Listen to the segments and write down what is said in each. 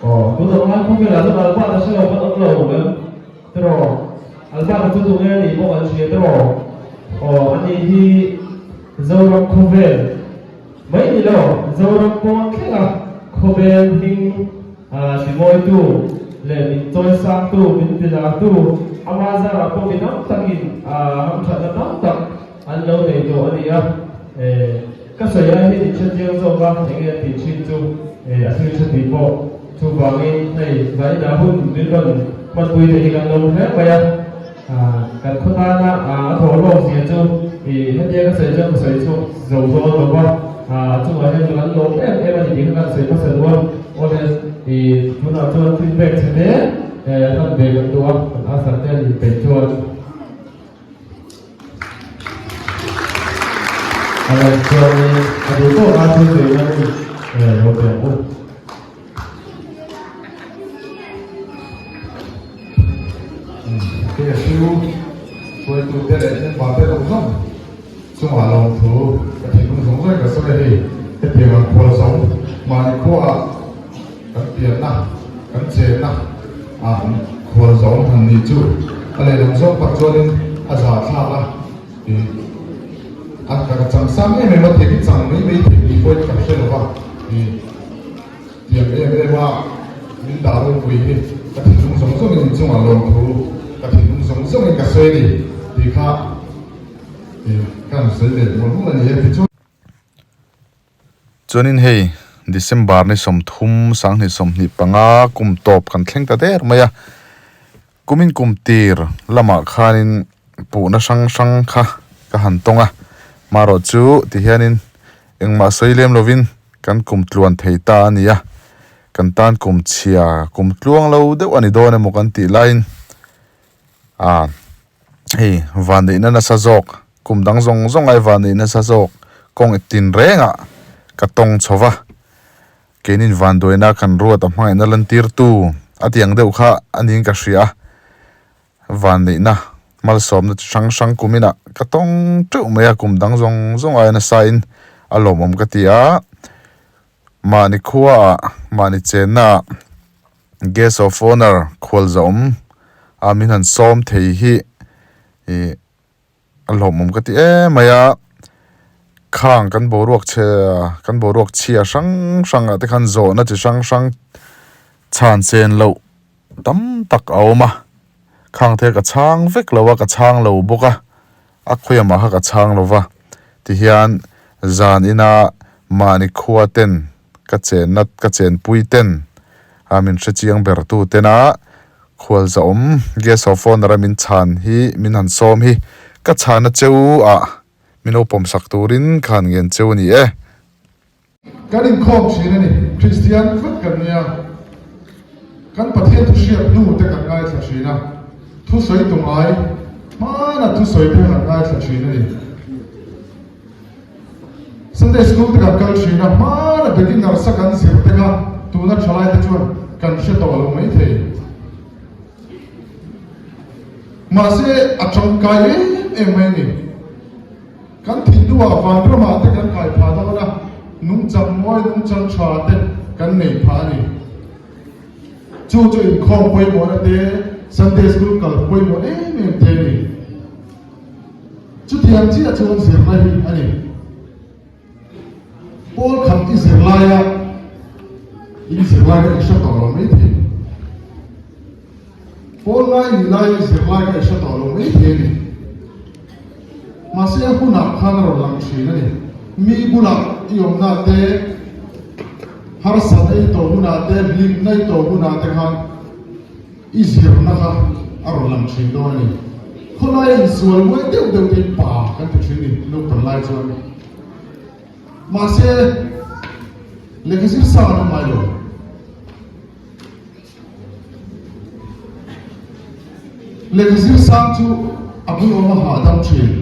Aw, tun ang lai khawvelah chuan Albert-a hre lo kan awm lo em? Tiraw? Albert-a chu tunge a nih pawh kan hria tiraw? Aw, ani hi Zoram khawvel mai ni lo, Zoram pawn thlenga khawvel hming timawitu leh min chawisangtu, min tilartu, ama zarah pawh mi tam takin hamthatna tam tak an lo nei tawh a ni a. Ka sawi ai hian in hre chiang zawk a, enge a tih thin chu a thil tha tih pawh. Chuvangin hei zaina hun min rawn hmanpui te hi kan lo hle mai a, kan khaw tana a thawh hlawk zia chu hetia ka sawi chuan ka sawi chhuak zo dawn lo va, a chungah hian ka lan lawm em em a ni tih kha kan sawi hmasa duh a. Awle tunah chuan thil pek chhe te hlan ve kan duh a, kan asar te an inpeih chuan. A lo chuangin a duh tawk a thil sawi na hun lo pe ang u. KSU hruaitute leh member te zawng zawng chungah lawmthu ka thinlung zawng zawngin ka sawi a hei. Hetiang ang khualzo mahni khuaah kan pianna, kan chenna ah khualzo han nih chu a lehlam zawng tak chuanin a zahthlak a, ih a ka chang sang em em a, thei hi chang mai mai thei tih pawhin ka hre lo va, ih tiang em em a min dah ropui hi ka thinlung zawng zawngin inchungah lawmthu ka thinlung zawng zawngin ka sawi a ni tih kha ih ka han sawi leh mawlh mawlh a ni e tichuan. Chuanin hei December ni 30 2025 kum tawp kan thleng ta der mai a, kumin kum tir lamah khanin puhna hrang hrang kha ka han tawng a, marawh chu tihianin engmah sawi lem lovin kan kum tluan thei ta a ni a, kan tan kum chhia kum tluang lo deuh a ni dawn emaw kan tih laiin ah hei vanneihna nasa zawk kum dang zawng zawng ai vanneih nasa zawk kawng tin rengah ka tawng chho va keinin vanduaina kan ruat a hmangaihna lantirtu a tih ang deuh kha a niin ka hria a vanneihna malsawmna chi hrang hrang kuminah ka tawng teuh mai a kum dang zawng zawng ai nasa in a lawmawm ka ti a mahni khuaah mahni chennaah. Guest of Honour khualzawm a min han sawm thei hi ih a hlawmawm ka ti em mai a khang kan boruak chhe kan boruak chhia hrang hrang ah te khan zawhna chi hrang hrang chhan chen loh tam tak a awm a khang te ka chhang vek lo a ka chhang lo bawk a a khawiamah kha ka chhang lo va tihian zan ina mahni khua ten. Ka chenna ka chenpui ten a min hrechiang ber tu tena khualzawm guest of honour a min chhan hi min han sawm hi ka chhana cheu ah min lo pawm sak turin khan ngen cheu a ni e. Kan inkhawm thin a ni, Kristian vek kan nia, kan Pathian thu hriat hnu te kan ngaithla thin a, thusawi tu ngai hmana thusawi te kan ngaithla thin a ni. Sunday School te kan kal thin a, hmana beginner sa kan zir te kha tuna thalai te chuan kan hre tawh lo mai thei. Mahse a tangkai em em mai a ni. Kan thih hnuah vanramah te kan kai phah dawn a, nungchang mawi nungchang tha te kan nei phah a ni. Chu chu inkhawm pawimawhna te, Sunday School kal pawimawh em em te a ni. Chutiang chiah chuan zirna hi a ni. Pawl khat i zir laia in zir lai kha i hre tawh lo mai thei. Pawl ngai nih laia i zir lai kha i hre tawh lo mai thei a ni. Mahse a hunah khan a rawn lang thin a ni. Mi bulah i awmna te, harsatna i tawh hunah te, hlimna i tawh hunah te khan I zirna kha a rawn lang thin dawn a ni. Khawlaia insual muai deuh deuh te hi pa kan ti thin ni naupang lai chuan. Mahse, lehkha zir sang an awm ngai lo. Lehkha zir sang chu a bul awm a hahdam thin.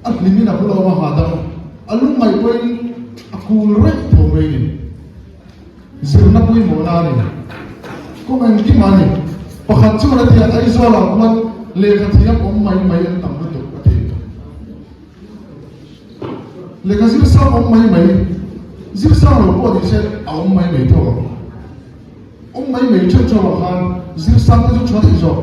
A hlimin a bul awm a hahdam. A lungngaih pawhin a kul reng tho mai a ni. Zirna pawimawhna a ni. Kawng engkim a ni. Pakhat chuan a ti a, Aizawlah khuan lehkha thiam awm mai mai an tam lutuk a ti. Lehkha zir sang awm mai mai, zir sang lo pawh ni se a awm mai mai tho ang. Awm mai mai theuh theuh ah khan zirsang te chu tha daih zawk.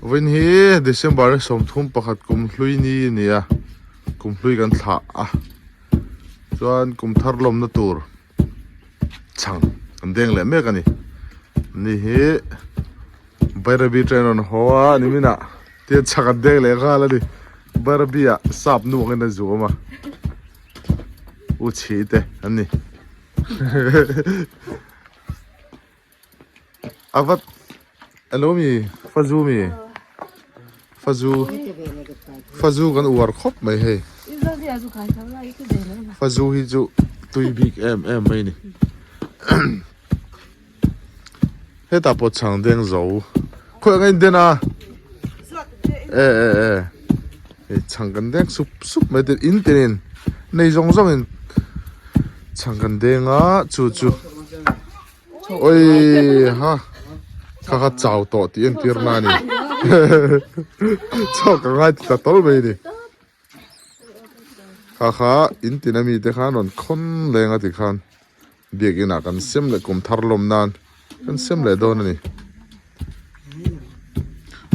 Vawiin hi December ni 31 kum hlui ni a ni a, kum hlui kan thlah a, chuan kum thar lawmna tur chhang kan deng leh mek a ni. Ni hi Bairabi train rawn haw a niminah tihian chhang an deng leh nghal a ni. Bairabi ah sap nu angin a zuam a, u chhi te an ni. Avat alo mi fazu mi fazu fazu kan uar khawp mai hei fazu hi chu tui bik em em mai ni hetah pawh chhang deng zo khawi anga in den a e e e hei chhang kan deng sup sup mai te in tin in nei zawng zawng in chhang kan deng a chu chu oi ha kha kha chau tawh tih entir na a ni chaw ka ngai ti ta tawl mai a ni. Kha kha in tin ami te khan rawn khawn leng a ti khan biakin ah kan sem leh kum thar lawm nan kan sem leh dawn a ni.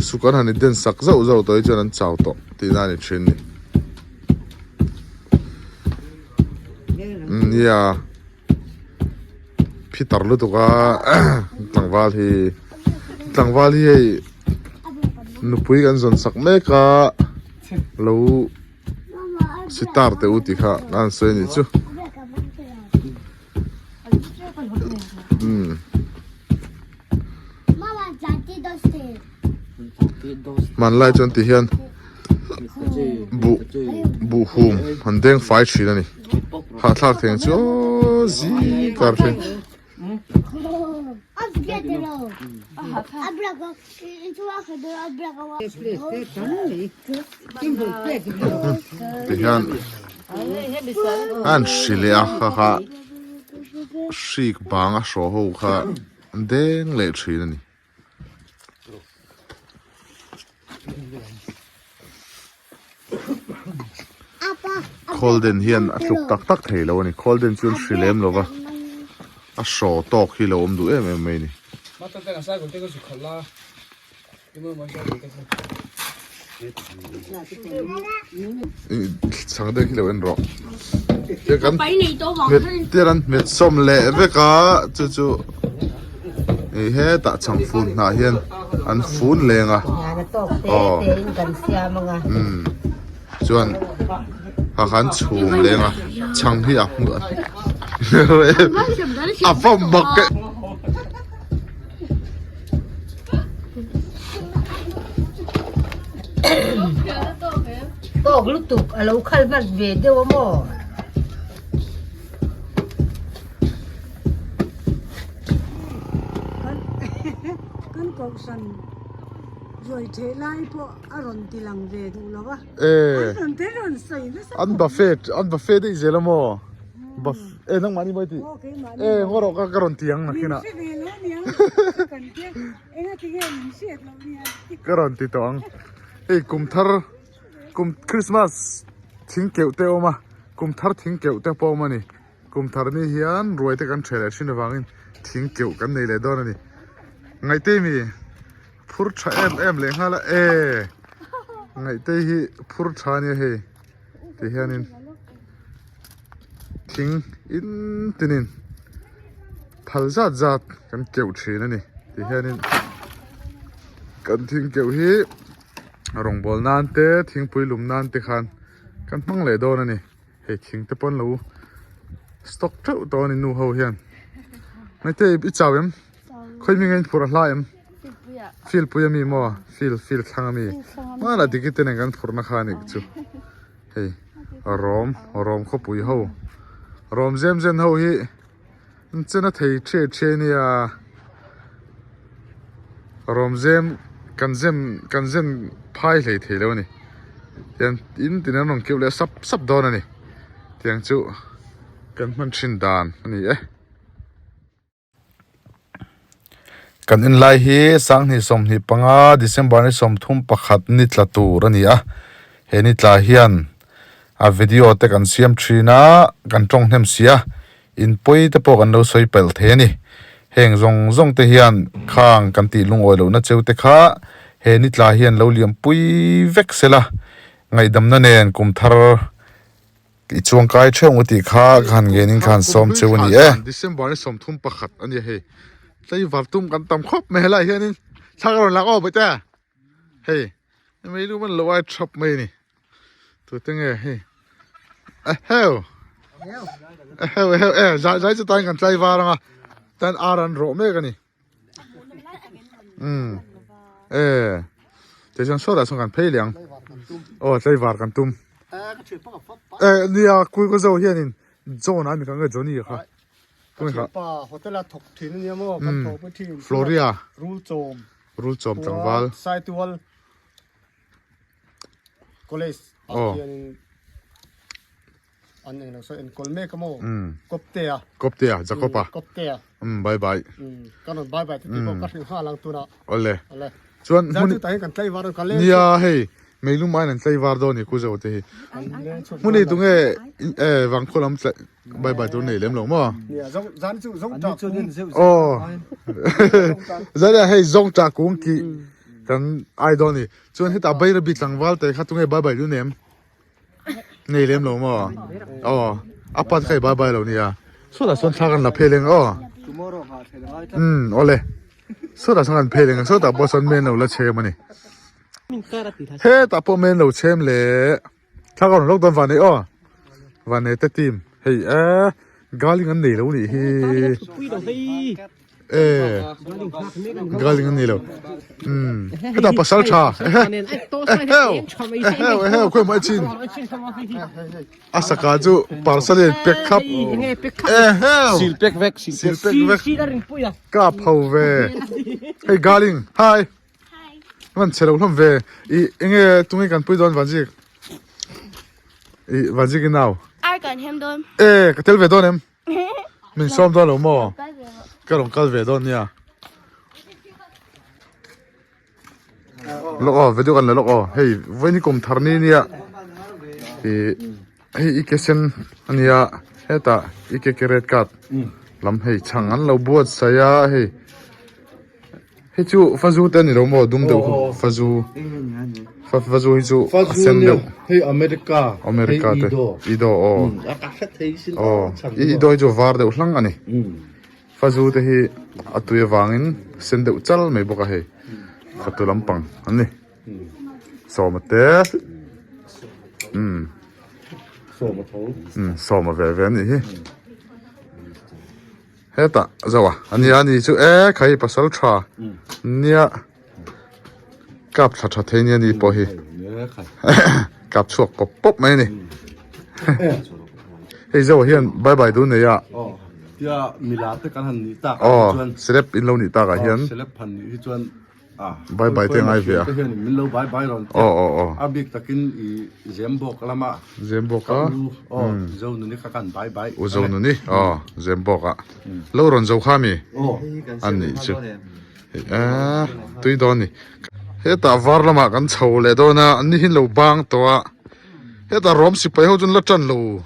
Suk an han in den sak zauh zauh tawh hi chuan an chau tawh tihna a ni thin a ni. Nia phitar lutuk a tlangval hi tlangval hi hei nupui kan zawn sak mek a. Lo sitar teh u tih kha a han sawi a nih chu umm hmanlai chuan ti hian buh buh hum an deng fai thin a ni hahthlak thei ang chu aw zing kar thin. Tihian an hri leh a kha kha hrik bang a hrawh ho kha an deng leh thin a ni. Khawl den hian a tluk tak tak thei lo a ni khawl den chu an hri lem lo va a hraw tawk hi lo awm duh em em mai a ni. Chhang deuh khi lo en rawh tiang kan tiang an hmet sawm leh vek a chu chu hei hetah chhang fun hnah hian an fun leng a aw umm chuan kha khan chhum leng a chhang hi a hmu a vawm bawk e. Tawk lutuk a lo khal hman ve deuh a maw? Kan kohhran ruai theh lai pawh a rawn ti lang ve duh lo a. An rawn sawi nasa An buffet an buffet daih zel a maw? Buff e nangmah ni mawi tih e ngaw rawh ka ka rawn ti ang nakinah ka rawn ti tawh ang hei kum thar kum Christmas thing keuh te a awm a kum thar thing keuh te pawh a awm a ni kum thar ni hian ruai te kan ṭheh leh thin avangin thing keuh kan nei leh dawn a ni ngaihte mi phur tha em em leh nghal a e ngaihte hi phur tha a nia hei. Ti hianin thing in tinin phal zat zat kan keuh thin a ni ti hianin kan thing keuh hi rawngbawl nan te thingpui lum nan te khan kan hmang leh dawn a ni hei thing te pawn lo stock teuh tawh a ni nu ho hian maite i chau em khawi mi nge in phurh a hla em field pui ami maw field field thlang ami hmanah diki te nen kan phurhna kha anih chu hei rawm rawm khawpui ho rawm zem zen ho hi an chena thei ṭhiai ṭhiai ania rawm zem kan zem kan zem phai hlei thei lo a ni tiang in tin an rawn keuh leh sap sap dawn a ni tiang chu kan hman ṭhin dan a ni e. Kan en lai hi 2025 December ni 31 ni tla tur a ni a, he ni tla hian a video te kan siam thin a, kan tawng hnem si a, in pawi te pawh kan lo sawi pelh thei a ni. Heng zawng zawng te hian khang kan tih lungawi lohna cheu te kha he ni tla hian lo liam pui vek sela ngaihdamna nen kum thar i chuang kai theuh ang u tih kha ka han ngen in ka han sawm cheu a ni e. December ni 31 a nia hei tlaivar tum kan tam khawp mai helaiah hianin thla ka rawn lak aw bawihte hei mei lu man lo ai thap mai a ni tute nge hei eheu eheu eheu e zai zai chu tain kan tlaivar anga tan ar an rawh mek a ni. Um e te chuan sawtah chuan kan phei leh ang aw tlaivar kan tum e nia kui ka zo hianin John a ni kha nge Johnny kha tunge kha pa hotel a thawk thin ania maw kan thawk pui thin Floria rul chawm rul chawm tlangval Saitual college ah hianin An eng lo sawi enkawl mek a maw? Kawptea. Kawptea, Jacob-a. Kawptea. Um, bye bye. Ka rawn bye bye te tih pawh ka hrilh nghal ang tunah. Awle. Awle. Chuan hmun Zan chu tah hian kan tlaivar dawn, ka leng Nia hei, meilum aiin an tlaivar dawn ni ku zo te hi. Hmun ei tunge e vangkhaw lam tlai bye bye tur nei lem lo maw? Nia, zong zan chu zong ta kung. Aw. Zan ah hei zong ta kung ki kan ai dawn ni. Chuan hetah Bairabi tlangval te kha tunge bye bye lu nem? Nei lem lo maw? Aw, a pat kha i bye bye lo nia. Sawtah sawn thla kan la phei leng aw. Umm, awle. Sawtah sawn kan phei leng a, sawtah pawh sawn men lo la chhem a ni. Hetah pawh men lo chhem le. Thla ka rawn lawk dawn Vanei aw. Vanei te team hei eh galing an nei lo nih hi. E galing an nei lo. Umm hetah pasal tha ehe eheu eheu eheu khawi maw chin a saka chu parcel in pack thlap eheu sil pack vek sil pack vek kap ho ve hei galing hi man chhe lo hlawm ve i enge tunge kan pui dawn vanzik i vanzik i nau Ar kan hem dawn. E ka tel ve dawn em Min sawm dawn lo maw? Ka rawn kal ve dawn nia. Lawk aw, video kan la lawk aw. Hei, vawiin hi kum thar ni nia. Ih, hei i ke sen a nia. Hetah i ke ke red card lam hei chhang an lo buatsaih a hei. Hei chu fazu te a ni lo maw dum deuh khu fazu fazu hi chu a sen deuh hei America America te ido aw aw ido hi chu var deuh hlang a ni fazu te hi a tui avangin sen deuh chal mai bawk a hei fatu lampang an ni sawma te umm sawma ve ve a nih hi. Hetah zo a ania ani chu e khai pasal tha nia kap thla tha thei nia ni pawh hi kap chhuak pawp pawp mai a ni hei zo hian bye bye dun nei a tia mila te kan han nih tak ah chuan celeb in lo nih tak ah hian celeb han nih hi chuan Bye bye te ngai ve a. Min lo bye bye rawn te. Aw aw aw. A bik takin i Zembawk lama. Zembawk a. Aw Zo nuni kha kan bye bye. U Zo nuni aw Zembawk a. Lo rawn zo kha mi. An nih chu. A tui dawn ni. Hetah var lamah kan chho leh dawn a an ni hi lo bang tawh a. Hetah rawm sipai ho chu an la tan lo.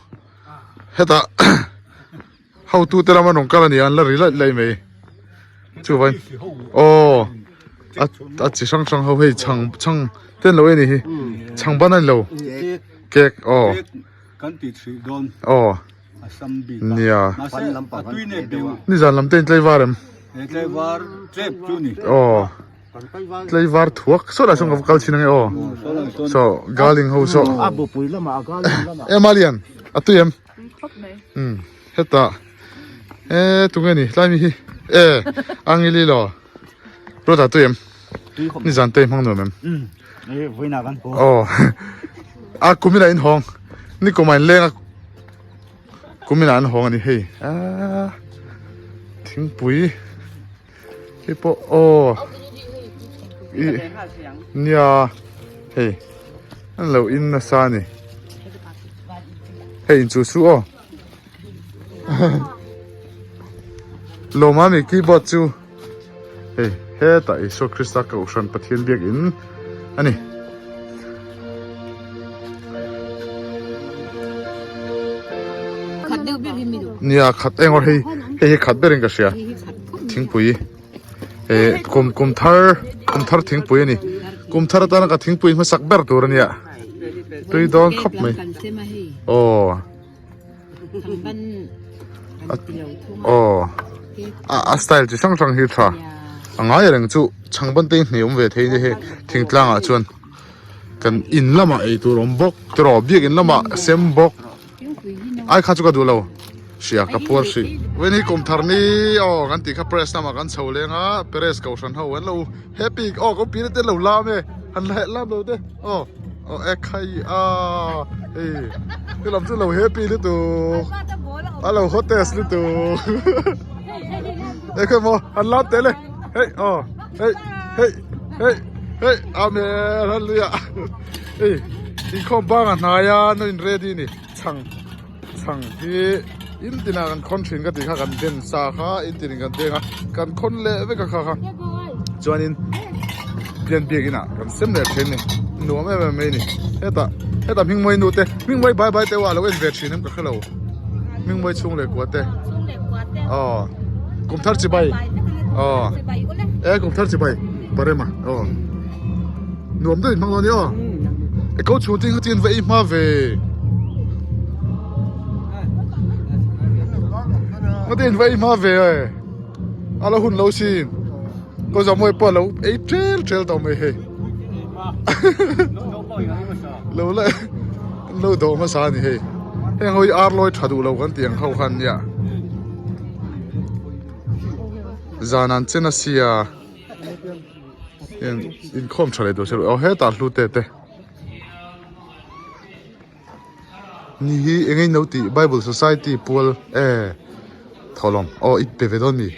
Hetah Hotu te lama rawn kal a ni a an la ri laih laih mai chuvai aw a a chi hrang hrang ho hei chhang chhang te an lo en a ni hi chhang ban a ni lo cake aw kan ti thrih dawn aw a sam bik nia mahse a tui nep deuh nizan lam te in tlaivar em he tlaivar tlep chu ni aw tlaivar thuak sawtah sawn ka va kal thin ange aw saw galing ho saw a bupui lamah a galing lamah em a lian a tui em. Umm hetah e tunge ni tlai mi hi e angili lo rota tui em ni zan te hmang nuam em aw a kumina in hawng ni kuma in leng a kumina an hawng ani hei a thingpui hei pawh aw i nia hei an lo in nasa a ni hei in chu chu aw lawma mi keyboard chu hei hetah Isua Krista kohhran Pathian biakin a ni. Nia khat eng aw hei hei hi khat berin ka hria. thingpui eh kum kum thar kum thar thingpui a ni kum thar atana ka thingpui hmasak ber tur a nia tui dawn khawp mai aw aw a a style chi hrang hrang hi tha a ngai reng chu chhangban te hi hne awm ve thei a ni hei thingtlang ah chuan kan in lamah eitur awm bawk tiraw biakin lamah sem bawk. Ai kha chu ka duh lo hria ka puar hrih. Vawiin hi kum thar ni aw kan tih kha press lamah kan chho leng a Perez kohhran ho an lo happy aw ka pi na te an lo lam e han la lam lo te aw aw e khai a hei he lam chu lo happy lutuk a lo hottest lutuk e khawi maw han lam teh le hei aw hei hei hei hei amen hallelujah. Hei inkhawm bang a hnai a no in ready ni chhang chhang hi in tinah kan khawn thin ka tih kha kan den sa kha in tinin kan deng a kan khawn leh vek a kha kha chuanin bian biak inah kan sem leh thin ni nuam em em mai ni hetah hetah hmingmawi nu te hmingmawi bai bai te erawh a lo en ve thin em ka hrelo hmingmawi chhung leh kua te aw kum thar chi bai aw e kum thar chi bai parema aw. Nuam deuh in hmang dawn ni aw. E ko chhung ting tin va ei hma ve. Nga tin va ei hma ve e. A lo hun lo sin. Ko za mawi pawh lo ei tel tel tawh mai hei. Lo la lo do hmasa ni hei. Heng ho hi ar lawi tha duh lo kan tih ang ho khan nia. Zan an chen a sia. Hian inkhawm tha leh tur se aw hetah hlu te te ni hi eng eng no tih bible society pual e thawhlawm aw i pe ve dawn mi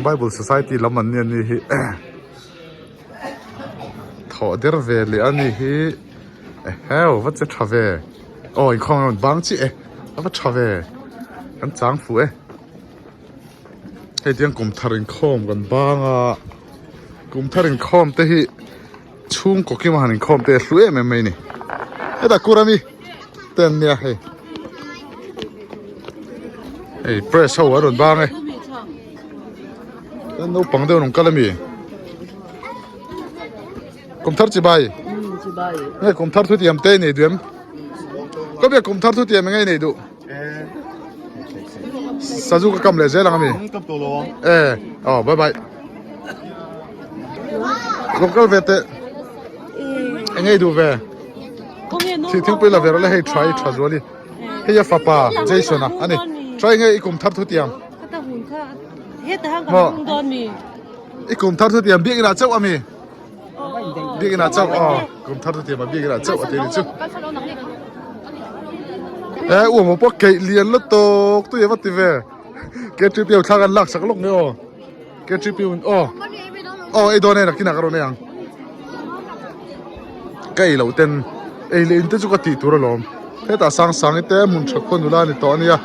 bible society lam an nia ni hi thawh der ve leh a ni hi eheu va che tha ve aw inkhawm a rawn bang chiah e a va tha ve kan chang fuh e. Hei tiang kum thar inkhawm kan bang a kum thar inkhawm te hi chhungkaw kima han inkhawm te a hlu em em mai a ni hetah kurami te an nia hei hei press ho an rawn bang e chuan naupang deuh an rawn kal ami kum thar chibai nge kum thar thutiam te nei duh em khawvel kum thar thutiam eng nge nei duh. Sazu ka kam leh zel ang ami e aw bye bye lo kal ve teh eng ei duh ve thil thingpui la ve rawh le hei tha i tha zuali hei a fapa Jason a ani tha eng ei i kum thar thu tiang maw i kum thar thu tiang biakin ah chauh ami Biakinn ah chauh aw kum thar chu tiam ah biakinn ah chauh a ti a ni chu e uam pawh keih lian lutuk tui a va ti ve KTP ho thla kan lak sak lawk mai aw KTP hun aw aw ei dawn e nakinah ka rawn ei ang ka ei loh ten ei leh in te chu ka tih tur alawm hetah sang sang i te hmun tha khaw nula a ni tawh a nia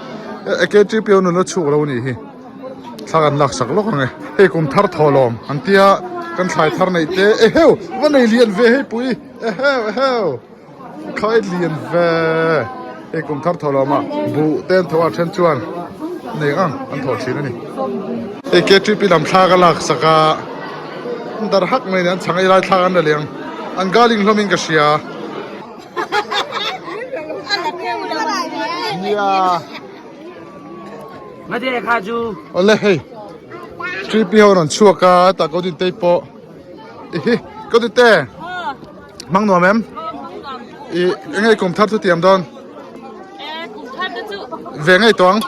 KTP ho nula chhuk lo a nih hi. Thla kan lak sak lawk ang e. Hei kum thar thaw lawm an tia kan thlai thar neih te eheu va nei lian ve hei pui eheu eheu khai lian ve hei kum thar thaw lawm a buh te an tho a then chuan nei ang an thaw thin a ni. Hei KTP lam thla ka lak sak a an dar hak mai nen an chhang ei lai thla an la leng an galing hlawm in ka hria. Nia. Awle hei Tripi ho rawn chhuak a tah ko din te pawh ihi ko din te hmang nuam em i eng nge kum thar chu tiam dawn ve ngei tawng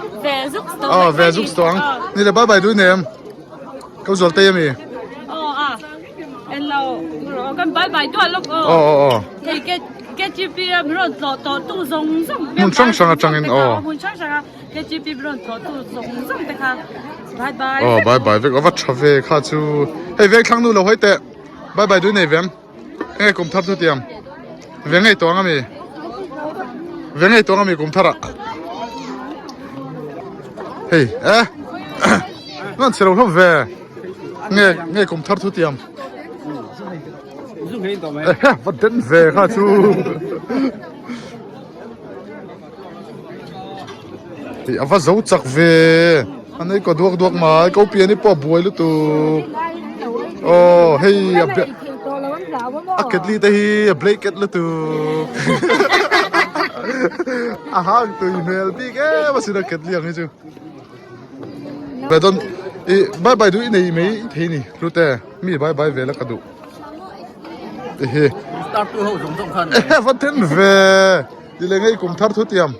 aw ve zuk tawng ni le bye bye dui nem ko zual te ami aw aw aw hmun hrang hrang atangin aw Aw bye bye vek a va tha ve kha chu hei veng thlang nu lo hawi teh bye bye dui nei vem enge kum thar chu tiang ve ngei tawh ang ami ve ngei tawh ang ami kum thar ah hei eh nan chhe lo hlawm ve nge nge kum thar chu tiang eh va den ve kha chu. Ih a va zo chak ve. An ei kaw duak duak mai ko pian i pawh a buai lutuk aw hei a a ketli te hi a blanket lutuk a hang tui hmel bik em asin a ketli ang hi chu ve dawn i bye bye duh i nei mai thei ni hlute mi bye bye ve la ka duh ehe Star tu ho zawng zawng khan va then ve ti leh ngei kum thar thu tiam.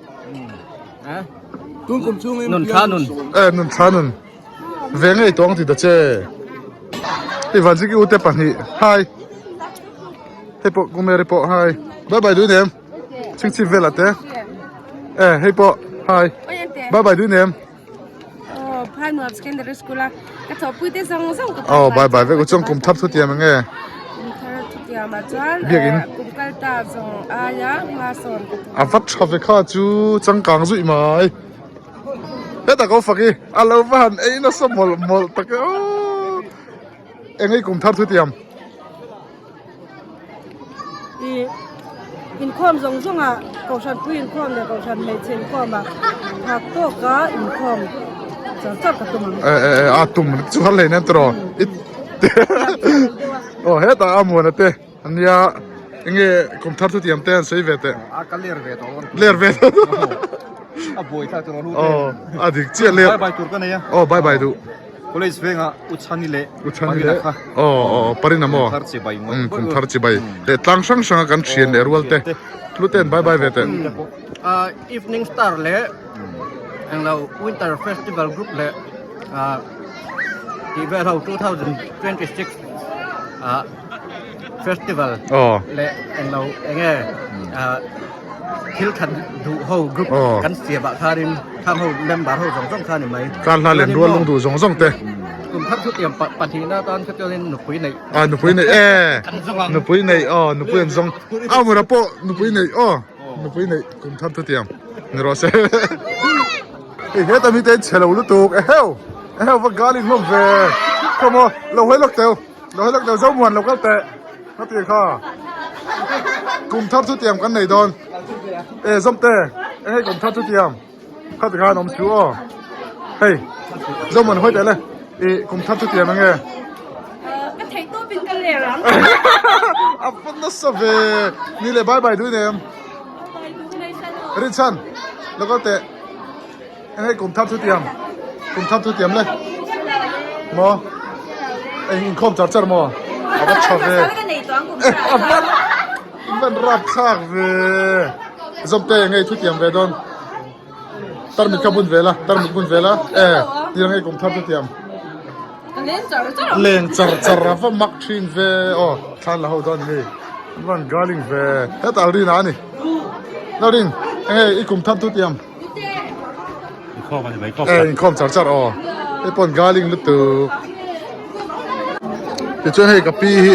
Tun kum chung in nun thla nun. Eh nun thla nun. Ve ngei tawng ti ta che. I van chi ki ute pahnih. Hi. Hei pawh kumeri pawh hi. Bye bye du nem. Ching chi vel ate. Eh hei pawh hi. Bye bye du nem. Oh, Phai Nuam Secondary School a ka thawhpui te zawng zawng ka Oh, bye bye vek u chuan kum thar thu tiam enge? Kum thar thu tiam ah chuan Biakin kum kal ta zawng aia hma sawn ka tum. A va tha ve kha chu changkang zuih mai. Hetah ka fak i a lo va han ei nasa mawlh mawlh tak e aw. Enge kum thar thu tiam? I inkhawm zawng zawngah Kohhran pui inkhawm leh Kohhran hmeichhe inkhawmah phak tawka inkhawm char char ka tum ang. Eh eh eh a tum chu har hlei nen tawh i aw hetah a muana te ania enge kum thar thutiam te an sawi ve teh. A ka ler ve tawh. Ler ve tawh. A buai thlak tawh ru te. Aw a dik chiah ler. Bye bye tur ka nei a. Aw bye bye duh. College venga Uchhani leh Uchhani leh aw aw Parina maw? Kum thar chibai ngawih Kum thar chibai leh tlang hrang hranga kan thian leh rual te Hluten bye bye ve teh. Evening Star leh englo Winter Festival Group leh tih vel ho 2026 Festival leh englo enge thil that duh ho group kan siam ah khanin khang ho member ho zawng zawng kha ni mai. Kar hla len rual lung duh zawng zawng te. Kum thar thutiam pahnihna atan kha chuanin nupui neih. Ah nupui neih e nupui neih aw nupui an zawng a mura pawh nupui neih aw nupui neih kum thar thutiam ni rawh se. Hei heta mi te chhe lo lutuk eheu eheu va gali hlawm ve come on lo hawi lawk teu. Lo helak deuh zo muan lo kal teh ka ti kha kum thar chu tiam kan nei dawn e zawm te eng hei kum thar chu tiam kha ti khan awm chu aw hei zo muan hawi teh le i kum thar chu tiam enge ka theih tawp in ka ler ang a va nasa ve ni le bye bye duin em rinchhan lo kal teh Eng hei kum thar thu tiam kum thar thu tiam le maw eng inkhawm char char maw a va tha ve a van van rap thlak ve zawmte eng hei thu tiam ve dawn tarmit kha bun ve la tarmit bun ve la e tiang hei kum thar thu tiam leng char char a va mak thin ve aw thlan la ho dawn hei van galing ve hetah rin a ni la rin eng hei i kum thar thu tiam Inkhawm a ni mai kawp. Eh inkhawm char char aw. Hei pawn galing lutuk. Tichuan hei ka pi hi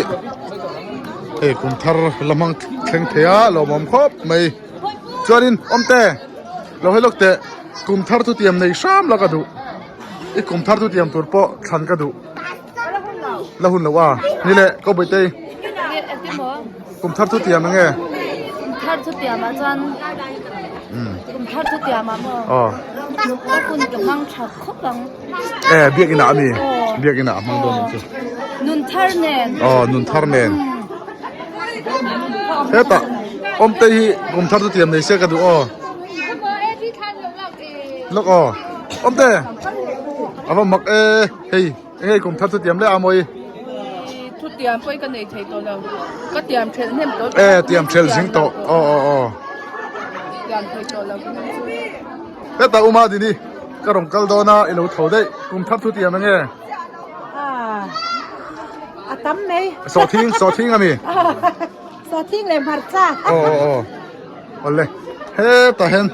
hei kum thar la hmang thleng thei a lawmawm khawp mai. Chuanin awmte lo hei lawk teh kum thar chu tiam nei hram la ka duh. I kum thar chu tiam tur pawh thlan ka duh. La hun lo a ni le ko Bawihtei kum thar chu tiam enge kum thar chu tiam ah chuan kum thar chu tiam ah maw aw ka hun ka hmang tha khawp ang e biak inah ami biak inah a hmang dawn chu nun thar nen aw nun thar nen hetah awmtei hi kum thar chu tiam nei se ka duh aw lawk aw awmte a va mak e hei Eng hei kum thar chu tiam leh a mawi? Thu tiam pawh hi ka nei thei tawh lo. Ka tiam thelh hnem tawh. E tiam thelh zing tawh. Aw aw aw. Tiam thei tawh lo. Heta uma dini ka rawn kal dawn a i lo tho daih. Kum thar thu tiam enge? A tam mai. Sawhthing sawhthing ami? Sawhthing leh hmarcha. Aw aw aw. Awle hetah hian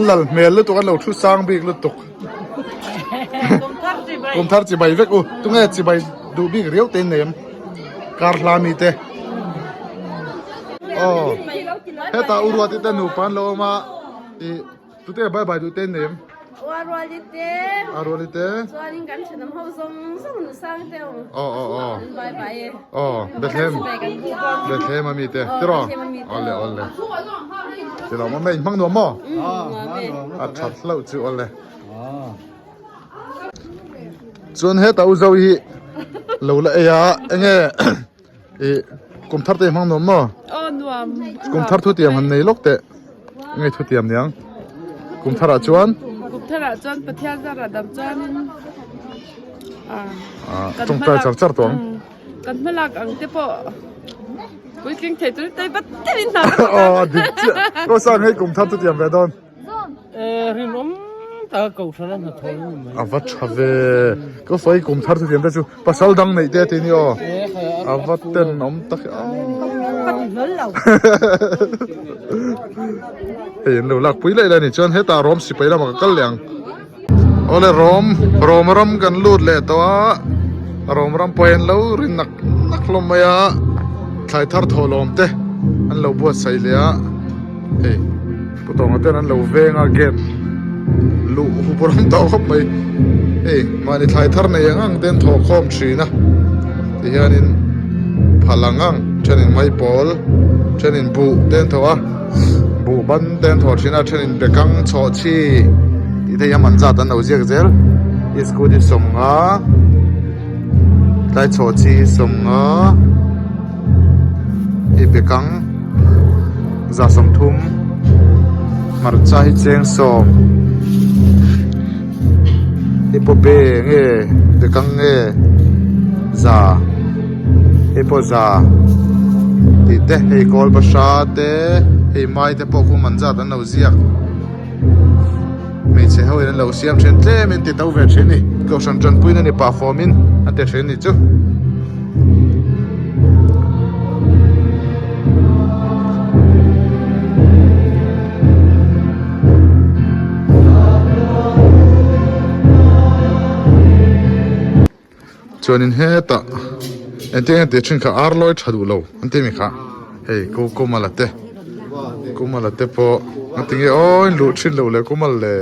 lal hmel lutuk an lo thu sang bik lutuk. Kum thar chibai vek u tunge chibai duh bik riau te in nei em kar hla mi te aw heta u ruat te nupa an lo awm a ih tute bye bye duh te in nei em Aruali te Aruali te chuanin kan thenawm ho zawng zawng nu sang te awm aw aw aw bye bye e aw Bethlehem Bethlehem ami te tiraw awle awle tiraw mama in hmang nuam maw a that hlauh chu awle. Chuan heta u zo hi lo la ei a enge ih kum thar te hmang nuam maw? Aw nuam. Kum thar thu tiam han nei lawk teh enge thu tiam niang kum thar ah chuan? Kum thar ah chuan Pathian zarah dam chuanin ah tawngtai char char tawh ang. Kan hmalak ang te pawh puitling thei turin tei bat terin hna ka thawk a. Aw dik chiah. Rosa ngei kum thar chu tiam ve dawn. Rinawm taka kohhran a hnathawh ni mai. A va tha ve. Ka fawi kum thar chu tiam te chu pasal dang neih te ti ni aw. A va tenawm tak e. Ka ti hlawl lo. Hei an lo lak pui laih lai ni chuan hetah rawm sipai lamah ka kal leh ang. Awle rawm rawm ram kan lut leh tawh a rawm ram pawh hian lo ri nak nak hlawm mai a thlai thar thawh lawm te an lo buatsaih leh a hei pu tawnga ten an lo veng a gate luh hup ram tawh khawp mai hei mahni thlai thar nei ang ang te an thawh khawm thin a tihianin phal ang ang thenin maipawl thenin buh te an thawh a. Buh ban te an thawh thin a thenin bekang chhawh chhi tih te hi a man zat an lo ziak zel scooty 50 tlai chhawh chhi 50 hei bekang 30 hmarcha hi cheng 10 hei pawh be nge bekang nge za hei pawh za tih te hei kawl bahra te hei mai te pawh khu man zat an lo ziak hmeichhe ho in an lo siam thin tlem in ti to ve thin a ni kohhran tanpui na ni pah fawm in a ti thin a ni chu. Chuanin hetah engtin nge tih thin kha ar lawi tha duh lo an ti mi kha hei ku kumala te kumala te pawh a ti nge aw in luh thin loh leh kumal le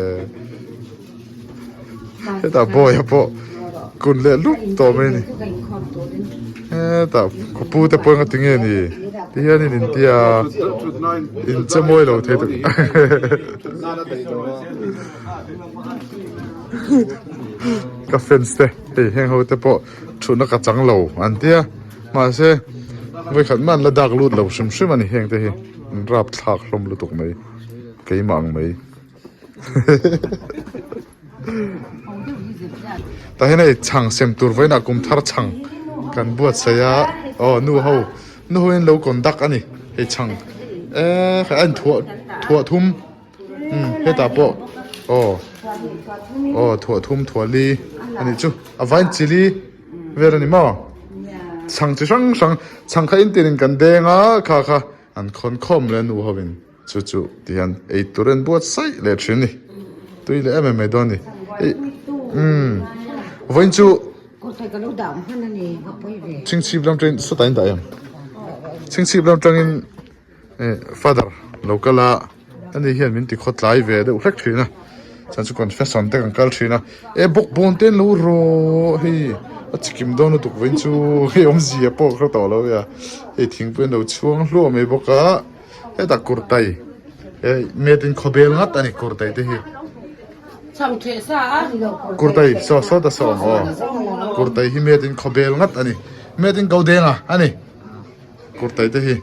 hetah bawiha pawh kun leh lup tawh mai a ni hetah khaw pu te pawh eng a ti nge ni ti hian in intia in che mawi lo thei tak Ka fans te hei heng ho te pawh thutna ka chang lo an tia mahse vawikhat mah an la dak lut lo hrim hrim a ni heng te hi an rap thlak hlawm lutuk mai keimah ang mai tah hian hei chhang sem tur vawiinah kum thar chhang kan buatsaih a aw nu ho nu ho in lo conduct a ni hei chhang eee a inthuah thuah thum. Umm hetah pawh aw aw thuah thum thuah li a nih chu a vain chili vel a ni maw chhang chi hrang hrang chhang kha in tin in kan deng a kha kha an khawn khawm leh a nu ho in chu chu ti hian ei tur an buat saih leh thin a ni tui leh em em mai dawn a ni ei umm vawiin chu chhingchhip lam tangin sawtah in dah em chhingchhip lam tangin. Father lo kal a ani hian min ti khaw tlai ve deuh hlek thin a chuan chu confession te kan kal thin a e bawk bawn te an lo rawh hei a chikim dawn lutuk vawiin chu hei awmzia pawh ka hre tawh lo a hei thingpui an lo chhuang hluah mai bawk a hetah kurtai eh made in khawbel ngat a ni kurtai te hi kurtai saw saw ta saw aw kurtai hi made in khawbel ngat a ni made in Godenga a ni. Kurtai te hi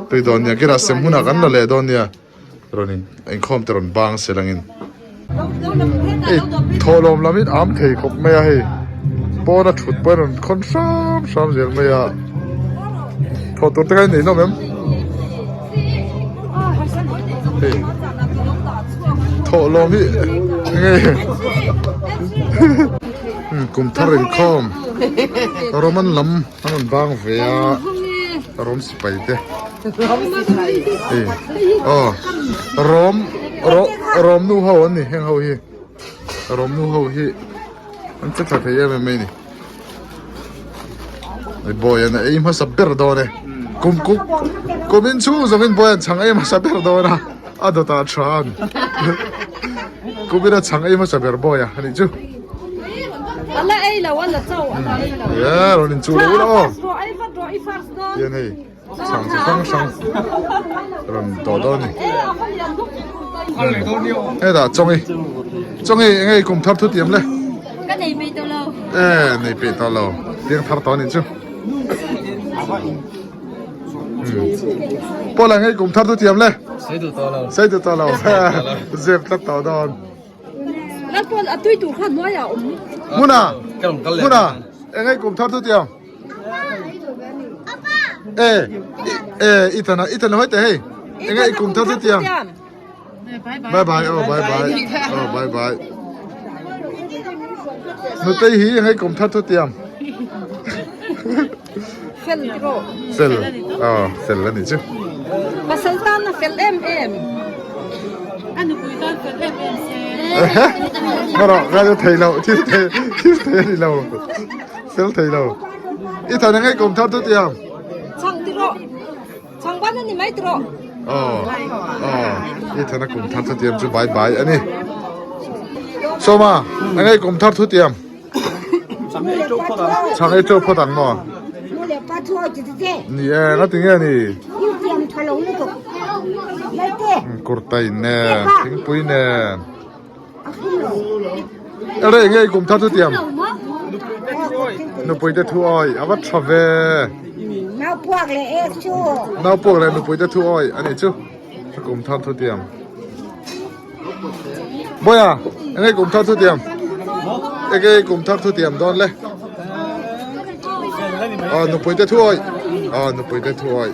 tui dawn nia kira sem hunah kan la leh dawn nia rawn in inkhawm te rawn bang se langin hei thawhlawm lam in am thei khawp mai a hei pawn a thut pawh in rawn khawn hram hram zel mai a thawh tur te kha in nei hlawm em hei thawhlawm hi enge kum thar inkhawm Roman lam. An rawn bang ve a rawm sipai te hei aw rawm rawm nu ho an ni heng ho hi rawm nu ho hi an che tha thei em em mai ni hei bawi an ei hmasa ber dawn e kum kum kum in chhung zawng in bawi an chhang ei hmasa ber dawn a a dawtah tha an kum in a chhang ei hmasa ber bawi a anih chu. Ala ei lo ala cho ala ei lo. Yeah, rawn in chu lo ula aw. Tian hei chhang chi hrang hrang rawn tawh dawn ni. Hei dah chawngi. Chawngi enge i kum thar thu tiam le. Ka nei. Nei peih tawh lo. Eh, nei peih tawh lo. Piang thar tawh anih chu. Paula ngei kum thar chu thiam le. Sei duh tawh lo. Sei duh tawh lo. Zep tlat tawh dawn. Lal Paul a tui tur kha hnuaiah a awm. Hmuna. Hmuna. Engei kum thar chu thiam. Eh, eh, Ethan, Ethan hoi te hei. Engei kum thar chu thiam. Bye bye, oh bye bye. Oh bye bye. Nutei hi engei kum thar chu thiam. Fel ti rawh. Fel, oh fel ani chu. Pasal tan a fel em em. A nupui tan fel em em se. Mara, ka chu thei lo, thil thei, thil thei ani lo. Fel thei lo. I than engei kum thar chu tiang. Chang ti rawh. Chang ban ani mai ti rawh. Oh, oh, i than a kum thar chu tiang chu bye bye ani. Soma, engei kum thar thu tiang. Chang ei teuh phawt ang maw? Ni e, nga tinge ni? Kurtai nen, thingpui nen. Ere enge i kum thar chu tiam? Nupui te thu awi, a va tha ve. Nau puak leh nupui te thu awi a nih chu. Kum thar thu tiam. Boya, enge kum thar thu tiam? Enge kum thar thu tiam dawn le? Aw nupui te thu awi. Aw nupui te thu awi.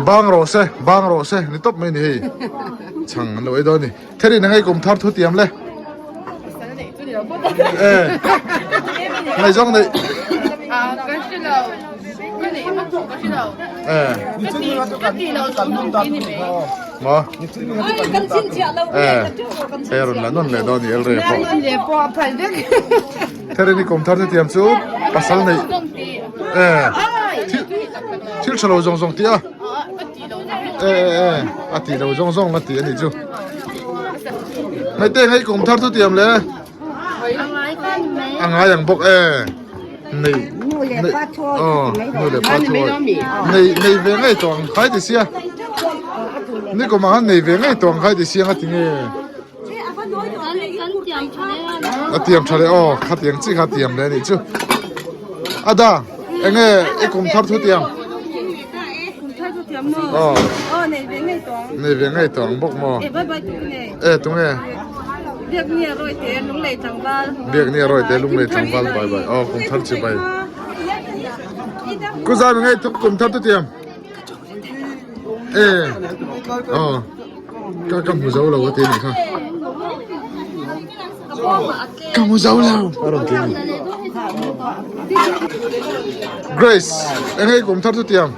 Bang rawh se, bang rawh se, ni tawp mai ni hei. Chhang an lo ei dawn ni. Therin enge kum thar thu tiam le? Eh. Ngaihzawng nei. Ah, ka hre lo. Ka nei vak pawh ka hre lo. Eh. Ka ti lo zawng zawng ti ni mai. Maw? Kan chin chiah lo. Eh. Hei rawn la nawn leh dawn ni El Rey pawh. Nawn leh pawh a phal vek. Therin i kum thar chu tiam chu pasal nei. Eh. Thil tha lo zawng zawng ti a. Eh eh eh a ti lo zawng zawng la ti a nih chu. Hmeichhe ngei kum thar chu tiam le. A ngai ang bawk e. Nei nei aw nu leh pa thu awi. Nei nei ve ngei tawh ang khai ti sia. Ni kum ah khan nei ve ngei tawh ang khai ti sia nga ti nge. A tiam tha leh aw khatiang chi kha tiam leh a nih chu. Ada enge i kum thar thu tiam. Aw nei ve ngei tawh ang bawk maw e tunge biakni a rawi te lunglei tlangval bai bai aw kum thar chi bai ku zan ngei thuk kum thar tu tiam e aw ka ka hmu zo lo a ti nih kha Ka hmu zo lo a rawn ti a ni. Grace, eng hei kum thar chu tiang?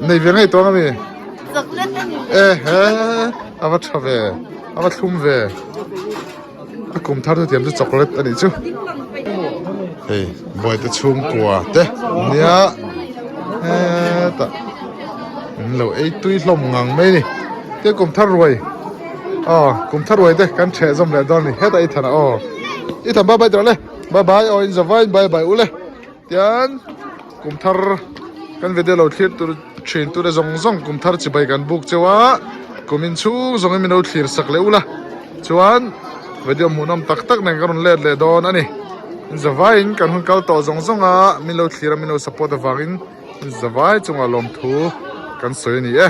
Nei ve ngei tawng a mi? E he, a va tha ve, a va thlum ve. A kum thar chu tiang chu chocolate a nih chu. Hei, buaite chhungkua te nia hetah an lo ei tui hlawm ngang mai a ni. Te kum thar ruai aw kum thar ruai te kan theh zawm leh dawn a ni hetah i than a aw i than bye bye tawh le bye bye aw in zavai in bye bye u le tian kum thar kan video lo thlir tur thin tur te zawng zawng kum thar chibai kan buk cheu a kum in chhung zawng in min lo thlir sak leh u la chuan video hmuhnawm tak tak nen kan rawn let leh dawn a ni in zavai in kan hun kal tawh zawng zawng a min lo thlir a min lo support avangin in zavai chungah lawmthu kan sawi a ni e.